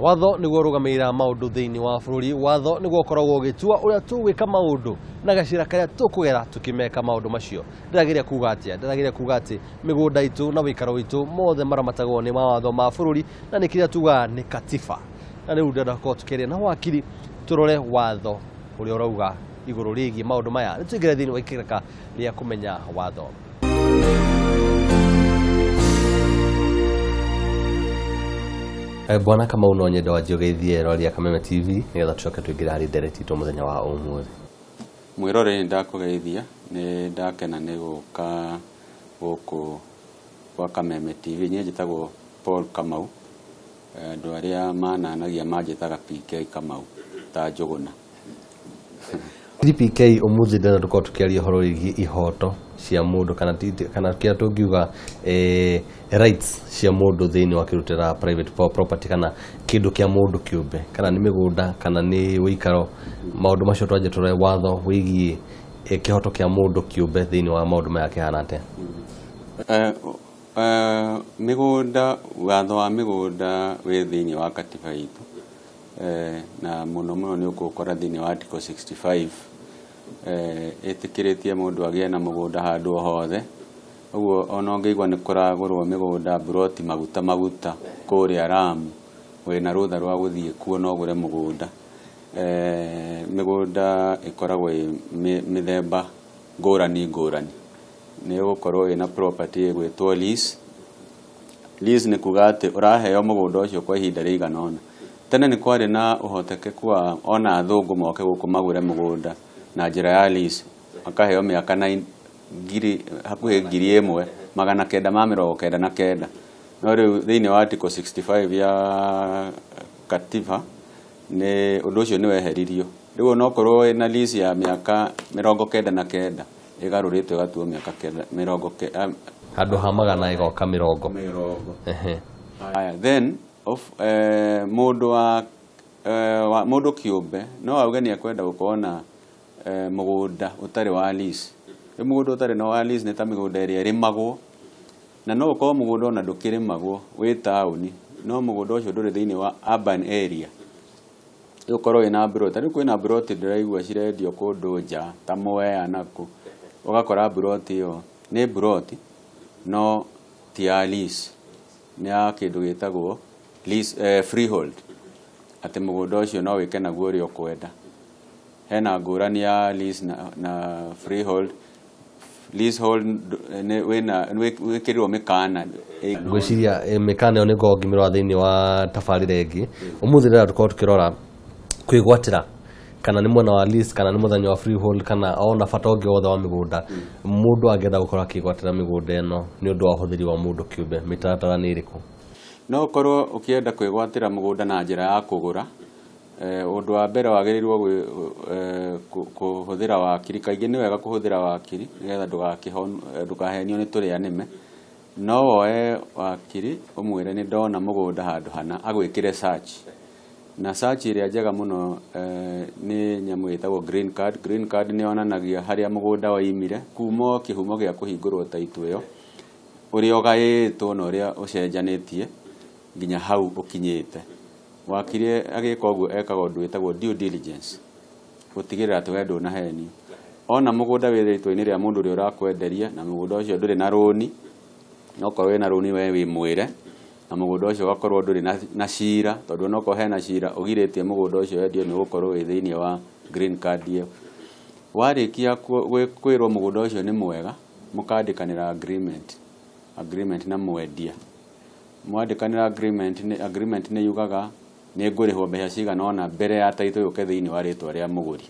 Watho nĩguo ũrũgamĩrĩra maũndũ thĩinĩ wa bũrũri. Watho nĩguo ũkoragwo ũgĩtua ũrĩa tũgwĩka maũndũ na gacĩra karĩa tũkũgera tũkĩmeka maũndũ macio. Ndĩrageria kuga atĩa? Ndĩrageria kuga atĩ mĩgũnda itũ na wĩikaro witũ mothe maramatagwo nĩ mawatho ma bũrũri, na nĩ kĩrĩa tugaga nĩ katiba. Na rĩu ndĩrenda gũkorwo tũkĩaria na wakiri tũrore watho ũrĩa ũrauga igũrũ rĩgiĩ maũndũ maya. Nĩ tũingĩre thĩinĩ wa ikereka rĩa kũmenya watho. Bwana Kamau, no nyende wanjie ũgeithie eroreri a Kameme TV nĩgetha tũcoke tũingĩre harĩ ndereti itũ mũthenya wa ũmũthĩ. Mwĩroreri, nĩ ndakũgeithia, nĩ ndakena nĩ gũka gũkũ gwa Kameme TV. Niĩ njĩtagwo Paul Kamau, andũ arĩa mananagia manjĩtaga PK Kamau ta Njũgũna. PK, ũmũthĩ ndĩrenda tũkorwo tũkĩaria ũhoro wĩgiĩ ihoto cia mũndũ kana kĩrĩa tũngiuga rights cia mũndũ thĩinĩ wa kĩrutĩra private property kana kĩndũ kĩa mũndũ kĩũmbe, kana nĩ mĩgũnda kana nĩ wĩikaro. Maũndũ macio twanje tũrore watho wĩgiĩ kĩhoto kĩa mũndũ kĩũmbe thĩinĩ wa maũndũ maya kĩhana atĩa? Mĩgũnda, watho wa mĩgũnda wĩ thĩinĩ wa katiba itũ, na mũno mũno nĩ ũkũũkora thĩinĩ wa article 65, ĩtĩkĩrĩtie mũndũ agĩe na mũgũnda handũ o hothe. Ũguo ona ũngĩigua nĩ kũragũrwo mĩgũnda mburoti maguta maguta kũrĩa Lamu, wĩna rũtha rwa gũthiĩ kuo no ũgũre mũgũnda. Mĩgũnda ĩkoragwo ĩ mĩthemba ngũrani ngũrani. Nĩ ũgũkorwo wĩna property ĩgwĩtwo lease. Lease nĩ kuga atĩ ũraheo mũgũnda ũcio kwa ihinda rĩigana ũna. Tene nĩ kwarĩ na ũhotekeku wa ona athũngũ moke gũkũ magũre mũgũnda na njĩra ya lease, makaheo mĩaka na ngiri hakuhĩ 1999. No rĩu thĩinĩ wa article 65 ya katiba nĩ ũndũ ũcio nĩ weheririo. Rĩu onokorwo wĩna lease ya mĩaka 99, ĩgarũrĩtwo ĩgatuo mĩaka kenda mĩrongo handũ ha magana ĩgoka mĩrongo mĩrongo. Haya, then of mũndũ wa mũndũ kĩũmbe no auge nĩ ekwenda gũkorwo na mũgũnda ũtarĩ wa lease. Rĩu mũgũnda ũtarĩ na wa lease nĩ ta mĩgũnda ĩrĩa ĩrĩmagwo, na no ũkorwo mũgũnda ona ndũkĩrĩmagwo wĩ taũni, no mũgũnda ũcio ndũrĩ thĩinĩ wa urban area. Rĩu ũkorwo wĩna mburoti, rĩu kwĩna mburoti ndĩraigua cirendio kũndũ nja ta Mwea nakũ, ũgakora mburoti ĩyo nĩ mburoti no ti ya lease, nĩ ya kĩndũ gĩtagwo lease, freehold, atĩ mũgũnda ũcio no wĩke naguo ũrĩa ũkwenda. Hena ngũrani ya lease na freehold. Leasehold nĩ wĩna wĩkĩrirwo mĩkana. Ngwĩciria mĩkana ĩyo nĩ ngorwo ngĩmĩrora thĩinĩ wa tabarĩra ĩngĩ. Ũmũthĩ ndĩrenda tũkorwo tũkĩrora kwĩgwatĩra, kana nĩ mwena wa lease kana nĩ mũthenya wa freehold kana ona bata ũngĩ wothe wa mĩgũnda. Mũndũ angĩenda gũkorwo akĩgwatĩra mĩgũnda ĩno nĩ ũndũ wa ũhũthĩri wa mũndũ kĩũmbe, mĩtaratara nĩ ĩrĩkũ? No ũkorwo ũkĩenda kwĩgwatĩra mũgũnda na njĩra ya kũgũra. Ũndũ wa mbere wagĩrĩirwo kũhũthĩra wakiri. Kaingĩ nĩ wega kũhũthĩra wakiri nĩgetha ndũkahenio nĩ tũrĩa nĩme. No woe wakiri ũmwĩre nĩ ndona mũgũnda handũ hana, agwĩkĩre search. Na search ĩrĩa njega mũno nĩ nyamũ ĩtagwo green card. Green card nĩ yonanagia harĩa mũgũnda waimire kuma kĩhumo gĩa kũhingũrwo title ĩyo, ũrĩa ũgaĩtwo na ũrĩa ũcenjanĩtie nginya hau ũkinyĩte. Wakiri agĩka ũguo ekaga ũndũ wĩtagwo due diligence, gũtigĩrĩra atĩ we ndũnahenio. Ona mũgũnda wĩ rĩtwa-inĩ rĩa mũndũ ũrĩa ũrakwenderia, na mũgũnda ũcio ndũrĩ na rũni, na okorwo wĩna rũni we wĩ mwĩre, na mũgũnda ũcio ũgakorwo ndũrĩ na cira, tondũ onokorwo hena cira ũgirĩtie mũgũnda ũcio wendio nĩ ũgũkorwo wĩ thĩinĩ wa green card ĩyo. Warĩkia kwĩrwo mũgũnda ũcio nĩ mwega, mũkandĩkanĩra agreement na mwendia. Mwandĩkanĩra agreement, agreement nĩ yugaga nĩ ngũrĩhwo mbeca cigana ũna mbere ya title yũke thĩinĩ wa rĩtwa rĩa mũgũri.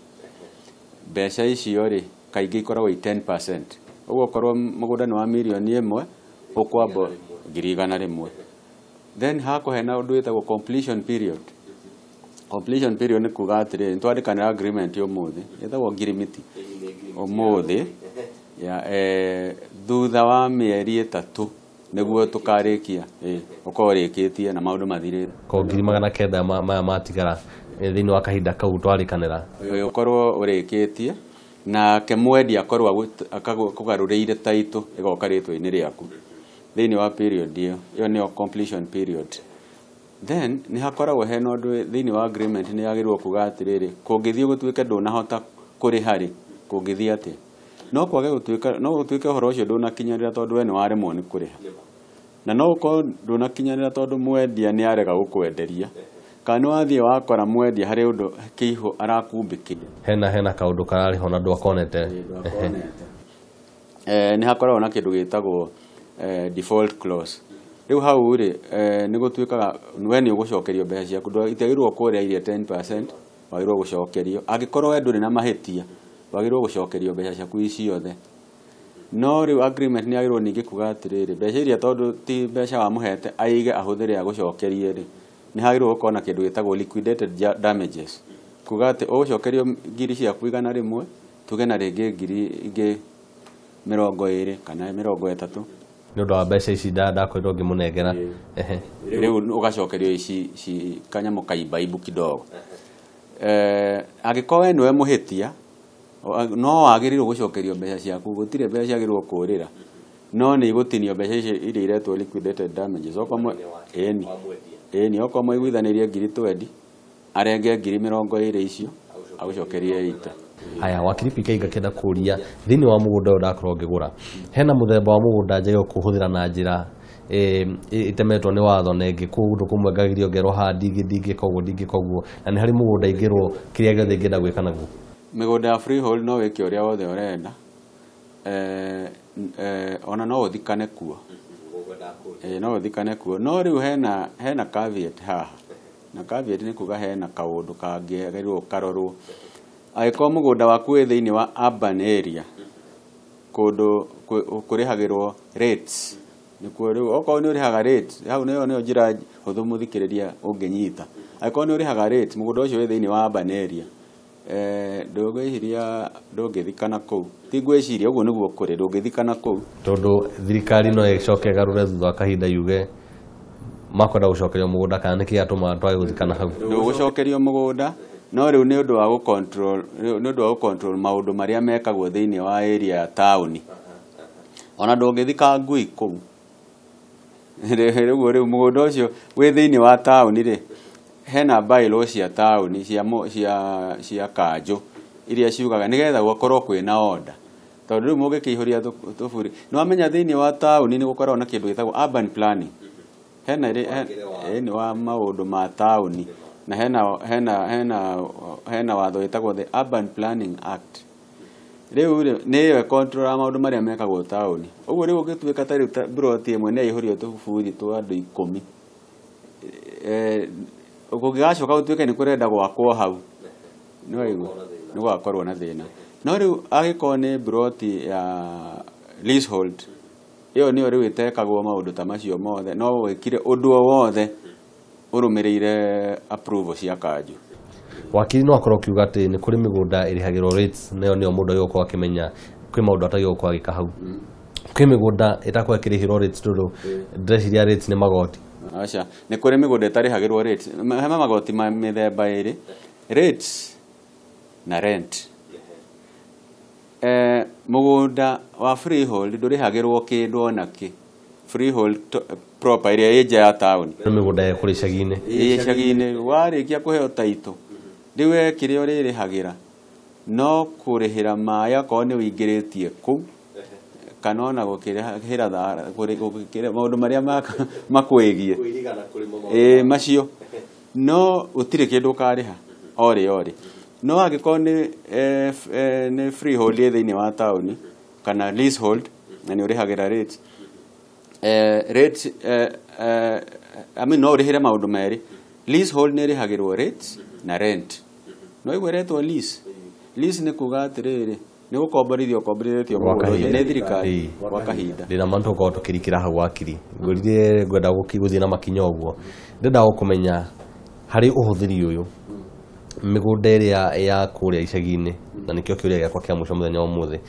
Mbeca icio rĩ kaingĩ ikoragwo i 10%. Ũguo okorwo mũgũnda nĩ wa mirioni 1, ũkwamba 100,000. Then hakuhĩ hena ũndũ wĩtagwo completion period. Completion period nĩ kuga atĩrĩrĩ, nĩ twandĩkanĩra agreement ũmũthĩ, ĩtagwo ngirimiti ũmũthĩ ya thutha wa mĩeri 3 nĩguo tũkarĩkia, ũkorwo ũrĩkĩtie na maũndũ mathirĩte. Ko 900,000 maya matigara thĩinĩ wa kahinda kau twarĩkanĩra. Ũkorwo ũrĩkĩtie nake mwendia akorwo akũgarũrĩire title ĩgoka rĩtwa-inĩ rĩaku thĩinĩ wa period ĩyo. Ĩyo nĩyo completion period. Then nĩ hakoragwo hena ũndũ thĩinĩ wa agreement nĩ yagĩrĩirwo kuga atĩrĩrĩ, kũngĩthiĩ gũtuĩke ndũnahota kũrĩha rĩ, kũngĩthiĩ atĩa? No kwage gũtuĩka, no gũtuĩke ũhoro ũcio ndũnakinyanĩra tondũ we nĩ waremwo nĩ kũrĩha, na no ũkorwo ndũnakinyanĩra tondũ mwendia nĩ arega gũkwenderia, kana nĩ wathiĩ wakora mwendia harĩ ũndũ kĩihũ arakumbĩkĩire, hena kaũndũ kararĩho na ndwakonete. Nĩ hakoragwo na kĩndũ gĩtagwo default clause. Rĩu hau rĩ, nĩ gũtuĩkaga we nĩ ũgũcokerio mbeca ciaku, itiagĩrĩirwo kũrĩa iria 10%, wagĩrĩirwo gũcokerio. Angĩkorwo we ndũrĩ na mahĩtia, wagĩrĩirwo gũcokerio mbeca ciaku ciothe. No rĩu agreement nĩ yagĩrĩirwo ningĩ kuga atĩrĩrĩ, mbeca iria tondũ ti mbeca wamũhete aige ahũthĩre agũcokerie rĩ, nĩ hagĩrĩirwo gũkorwo na kĩndũ gĩtagwo liquidated damages, kuga atĩ ũgũcokerio ngiri ciaku 100, tuge na rĩngĩ ngiri ingĩ 20 kana 30 nĩ ũndũ wa mbeca ici ndakorirwo ngĩmũnengera. Rĩu ũgacokerio ici ci kanyamũ kaimbaibu kidogo. Angĩkorwo we nĩwe mũhĩtia, no wagĩrĩirwo gũcokerio mbeca ciaku, gũtirĩ mbeca ciagĩrĩirwo kũrĩra, no nĩ igũtinio mbeca ici iria iretwo liquidated damages. Okorwo ĩni, okorwo mwaiguithanĩirie ngiri 20, arenge ngiri 20 icio agũcokerie 80. Haya, wakiri PK, ngakĩenda kũria thĩinĩ wa mũgũnda ũyũ ndakorwo ngĩgũra, hena mũthemba wa mũgũnda njagĩrĩirwo kũhũthĩra na njĩra ĩtemetwo nĩ watho, na ĩngĩ kũndũ kũmwe ngagĩrio ngerwo haha ndingĩka ũguo, ndingĩka ũguo, na nĩ harĩ mũgũnda ingĩrwo kĩrĩa gĩothe ingĩenda gwĩka naguo? Mĩgũnda ya freehold no wĩke ũrĩa wothe ũrenda, ona no ũthikane kuo. No ũthikane kuo, no rĩu hena caveat haha, na caveat nĩ kuga hena kaũndũ kangĩagĩrĩirwo karorwo. Angĩkorwo mũgũnda waku wĩ thĩinĩ wa urban area, kũndũ kũrĩhagĩrwo rates, nĩkuo rĩu okorwo nĩ ũrĩhaga rates, hau nĩyo njĩra hũthũ mũthikĩrĩria ũngĩnyita. Angĩkorwo nĩ ũrĩhaga rates, mũgũnda ũcio wĩ thĩinĩ wa urban area, ndũngwĩciria ndũngĩthikana kũu, ti ngwĩciria ũguo nĩguo kũrĩ, ndũngĩthikana kũu, tondũ thirikari no ĩcoke ĩgarũre thutha wa kahinda yuge makwenda gũcokerio mũgũnda, kana nĩkĩ gĩatũma twage gũthikana hau? Ndũgũcokerio mũgũnda, no rĩu nĩ ũndũ wa gũ-control, nĩ ũndũ wa gũ-control maũndũ marĩa mekagwo thĩinĩ wa area ya taũni. Ona ndũngĩthika ngui kũu. Rĩu mũgũnda ũcio wĩ thĩinĩ wa taũni rĩ, hena bylaw cia taũni cia kanjũ iria ciugaga nĩgetha gũkorwo kwĩna order, tondũ rĩu mũngĩkĩihũria tũburi, nĩ wamenya thĩinĩ wa taũni nĩ gũkoragwo na kĩndũ gĩtagwo urban planning, hena nĩ wa maũndũ ma taũni, na hena watho wĩtagwo the Urban Planning Act. Rĩu rĩ, nĩyo ĩkontrolaga maũndũ marĩa mekagwo taũni. Ũguo rĩu ũngĩtuĩka ta rĩu mburoti ĩmwe nĩ yaihũrio tũburi twa andũ 10, kũngĩgacoka gũtuĩke nĩ kũrenda gwakwo hau, nĩ waigua nĩ gũgakorwo na thĩna. No rĩu angĩkorwo nĩ mburoti ya leasehold, ĩyo nĩyo rĩu ĩtekagwo maũndũ ta macio mothe, no wĩkire ũndũ o wothe ũrũmĩrĩire approval cia kanjũ. Wakiri no akorwo akiuga atĩ nĩ kũrĩ mĩgũnda ĩrĩhagĩrwo rates, nayo nĩyo mũndũ agĩrĩirwo gũkorwo akĩmenya kwĩ maũndũ atagĩrĩirwo gũkorwo agĩka hau. Kwĩ mĩgũnda ĩtakorwo ĩkĩrĩhĩrwo rates, tondũ ndĩreciria rates nĩ magoti. Aca, nĩ kũrĩ mĩgũnda ĩtarĩhagĩrwo rates. He magoti ma mĩthemba ĩrĩ, rates na rent. Mũgũnda wa freehold ndũrĩhagĩrwo kĩndũ ona kĩ. Freehold proper ĩrĩa ĩ nja ya taũni. Nĩ mĩgũnda ya kũrĩa icagi-inĩ. Ĩ icagi-inĩ, warĩkia kũheo taitũ, rĩu we kĩrĩa ũrĩrĩhagĩra no kũrĩhĩra maĩ akorwo nĩ ũingĩrĩtie kũu, kana ona gũkĩrĩhĩra gũkĩrĩha maũndũ marĩa makwĩgiĩ. Macio. No gũtirĩ kĩndũ ũkarĩha orĩ orĩ. No angĩkorwo nĩ freehold ĩ thĩinĩ wa taũni kana leasehold, na nĩ ũrĩhagĩra rates, rates, I mean, no ũrĩhĩre maũndũ merĩ. Leasehold nĩ ĩrĩhagĩrwo rates na rent. No ĩguo ĩretwo lease. Lease nĩ kuga atĩrĩrĩ, nĩ gũkomborithio ũkomborithĩtio Gwa mũgũnda ũcio kahinda. nĩ thirikari gwa kahinda. Ndĩna ma tũgũkorwo tũkĩrikĩra hau wakiri, ngũririe ngwenda gũthiĩ na makinya ũguo, ndĩrenda gũkũmenya harĩ ũhũthĩri ũyũ mĩgũnda ĩrĩa ya kũrĩa icagi-inĩ, na nĩkĩo kĩũria gĩakwa kĩa mũico mũthenya wa ũmũthĩ.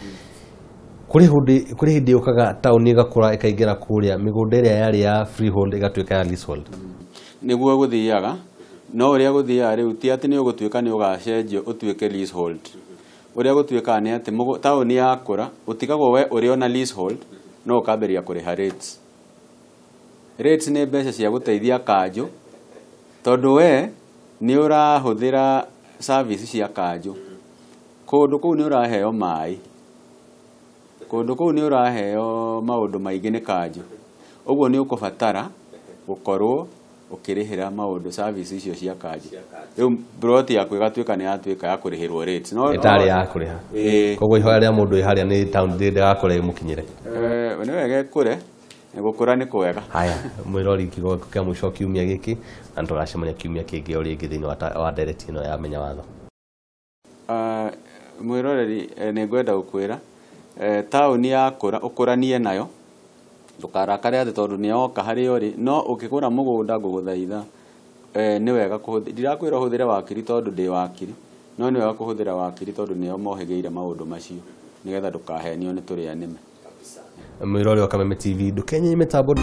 Kũrĩ hĩndĩ yũkaga taũni ĩgakũra ĩkaingĩra kũrĩa mĩgũnda ĩrĩa yarĩ ya freehold ĩgatuĩka ya leasehold. Nĩguo gũthiaga, no ũrĩa gũthiaga rĩu ti atĩ nĩ ũgũtuĩka nĩ ũgacenjio ũtuĩke leasehold. Ũrĩa gũtuĩkaga nĩ atĩ taũni yakũra ũtigagwo we ũrĩ ona leasehold, no ũkambĩrĩria kũrĩha rates. Rates nĩ mbeca cia gũteithia kanjũ Tondũ we nĩ ũrahũthĩra service cia kanjũ. Kũndũ kũu nĩ ũraheo maĩ. Kũndũ kũu nĩ ũraheo maũndũ maingĩ nĩ kanjũ. Ũguo nĩ ũkũbatara gũkorwo ũkĩrĩhĩra maũndũ service icio cia kanjũ. Rĩu plot yaku ĩgatuĩka nĩ yatuĩka ya kũrĩhĩrwo rates. No ĩtarĩ ya kũrĩha. Koguo ihoya rĩa mũndũ harĩa nĩ town ndĩgakũre ĩmũkinyĩre. Nĩ wega ĩkũre, gũkũra nĩ kwega. Haya, mwĩrori kiugo kĩa mũico kiumia gĩkĩ na tũgacemania kiumia kĩngĩ o rĩngĩ thĩinĩ wa ndereti ĩno ya Menya Watho. Mwĩroreri, nĩ ngwenda gũkwĩra taũni yakũra ũkũranie nayo, ndũkarakare atĩ tondũ nĩ yoka harĩa ũrĩ, no ũkĩgũra mũgũnda ngũgũthaitha nĩ wega kũhũthĩra, ndirakwĩra ũhũthĩre wakiri tondũ ndĩ wakiri, no nĩ wega kũhũthĩra wakiri tondũ nĩo mohĩgĩire maũndũ macio nĩgetha ndũkahenio nĩ tũrĩa nĩme. Mwĩrori wa Kameme TV, ndũkenye mĩtambo.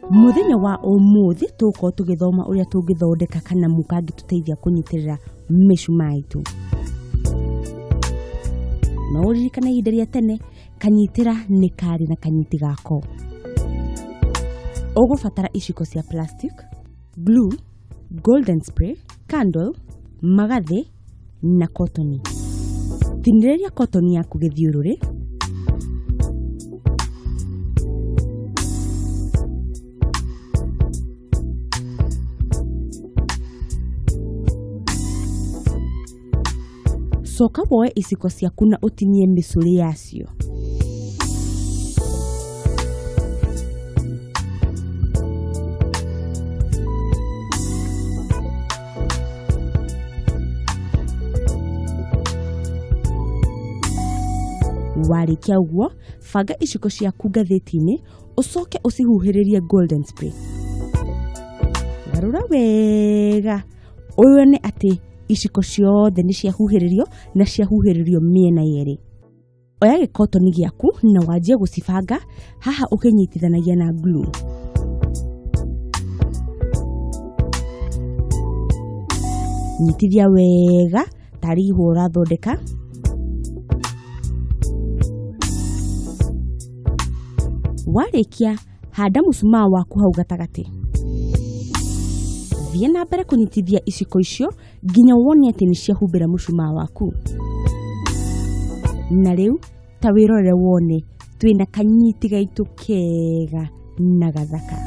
Muthenya wa umuthi tukorwo tugithoma uria tungithondeka kana mukangituteithia kunyitirira mĩcumaa itũ. No ũririkane ihinda rĩa tene kanyitĩra nĩ karĩ na kanyiti gako. Ũgũbatara iciko cia plastic, glue, golden spray, candle, magathĩ na kotoni. Tinĩrĩria kotoni yaku gĩthiũrũrĩ. Coka woe iciko ciaku na ũtinie mĩcũrĩ yacio. Warĩkia ũguo, banga iciko ciaku ngathĩti-inĩ, ũcoke ũcihuhĩrĩrie golden spray. Garũra wega, ũyone atĩ iciko ciothe nĩ ciahuhĩrĩrio na ciahuhĩrĩrio mĩena yerĩ. Oya gĩkotoni gĩaku na wanjie gũcibanga haha ũkĩnyitithanagia na glue. Nyitithia wega tarĩ ihũa ũrathondeka. Warĩkia, handa mũcumaa waku hau gatagatĩ. Thiĩ na mbere kũnyitithia iciko icio nginya wone atĩ nĩ ciahumbĩra mũcumaa waku. Na rĩu ta wĩrorere wone twĩna kanyiti gaitũ kega na gathaka.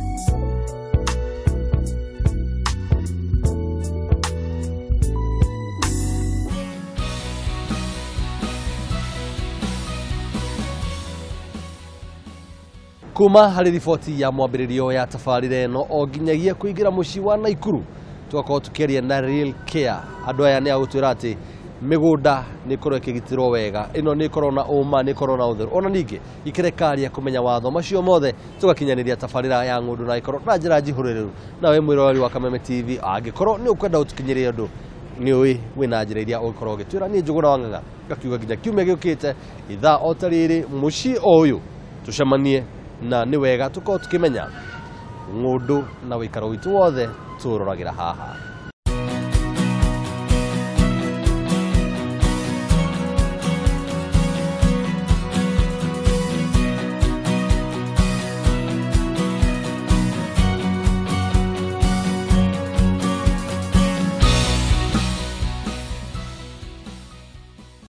Kuma harĩ riboti ya mwambĩrĩrio ya tabarĩra ĩno o nginyagia kũingĩra mũciĩ wa Naikuru tũgakorwo tũkĩaria na Real Care. Andũ aya nĩ agũtwĩra atĩ mĩgũnda nĩ ĩkorwo ĩkĩgitĩrwo wega, ĩno nĩ ĩkorwo na ũma, nĩ ĩkorwo na ũtheru, ona ningĩ ikerekarĩa kũmenya watho macio mothe tũgakinyanĩria tabarĩra ya ng'ũndũ na ĩkorwo na njĩra njihũrĩrĩru. Nawe mwĩroreri wa Kameme TV, angĩkorwo nĩ ũkwenda gũtũkinyĩria ũndũ nĩ ũĩ wĩna njĩra iria ũngĩkorwo ũgĩtwĩra. Niĩ Njũgũna wa Ng'ang'a ngakiuga nginya kiumia gĩũkĩte ithaa o ta rĩrĩ mũciĩ o ũyũ tũcemanie, na nĩ wega tũkorwo tũkĩmenya ng'ũndũ na wĩikaro witũ wothe tũroragĩra haha.